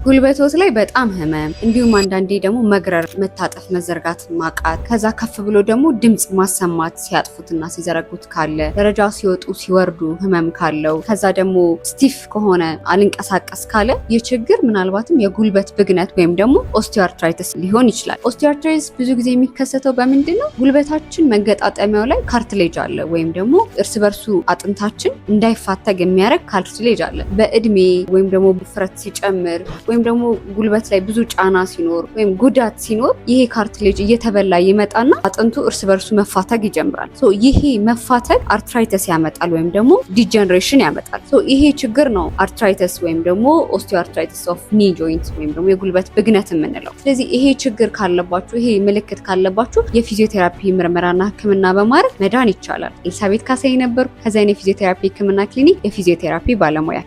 ጉልበቶት ላይ በጣም ህመም እንዲሁም አንዳንዴ ደግሞ መግረር፣ መታጠፍ፣ መዘርጋት ማቃት፣ ከዛ ከፍ ብሎ ደግሞ ድምፅ ማሰማት ሲያጥፉትና ሲዘረጉት ካለ፣ ደረጃ ሲወጡ ሲወርዱ ህመም ካለው፣ ከዛ ደግሞ stiff ከሆነ፣ አልንቀሳቀስ ካለ፣ ይህ ችግር ምናልባትም የጉልበት ብግነት ወይም ደግሞ osteoarthritis ሊሆን ይችላል። Osteoarthritis ብዙ ጊዜ የሚከሰተው በምንድን ነው? ጉልበታችን መገጣጠሚያው ላይ cartilage አለ ወይም ደግሞ እርስ በርሱ አጥንታችን እንዳይፋተግ የሚያደርግ cartilage አለ። በእድሜ ወይም ደግሞ ውፍረት ሲጨምር ወይም ደግሞ ጉልበት ላይ ብዙ ጫና ሲኖር ወይም ጉዳት ሲኖር ይሄ cartilage እየተበላ ይመጣና አጥንቱ እርስ በርሱ መፋተግ ይጀምራል። So ይሄ መፋተግ arthritis ያመጣል ወይም ደግሞ degeneration ያመጣል። So ይሄ ችግር ነው arthritis ወይም ደግሞ osteoarthritis of knee joint ወይም ደግሞ የጉልበት ብግነት የምንለው። ስለዚህ ይሄ ችግር ካለባችሁ፣ ይሄ ምልክት ካለባችሁ የፊዚዮቴራፒ ምርመራና ሕክምና በማድረግ መዳን ይቻላል። ኤልሳቤት ካሳዬ ነበርኩ ከዛይን የፊዚዮቴራፒ ሕክምና ክሊኒክ የፊዚዮቴራፒ ባለሙያ።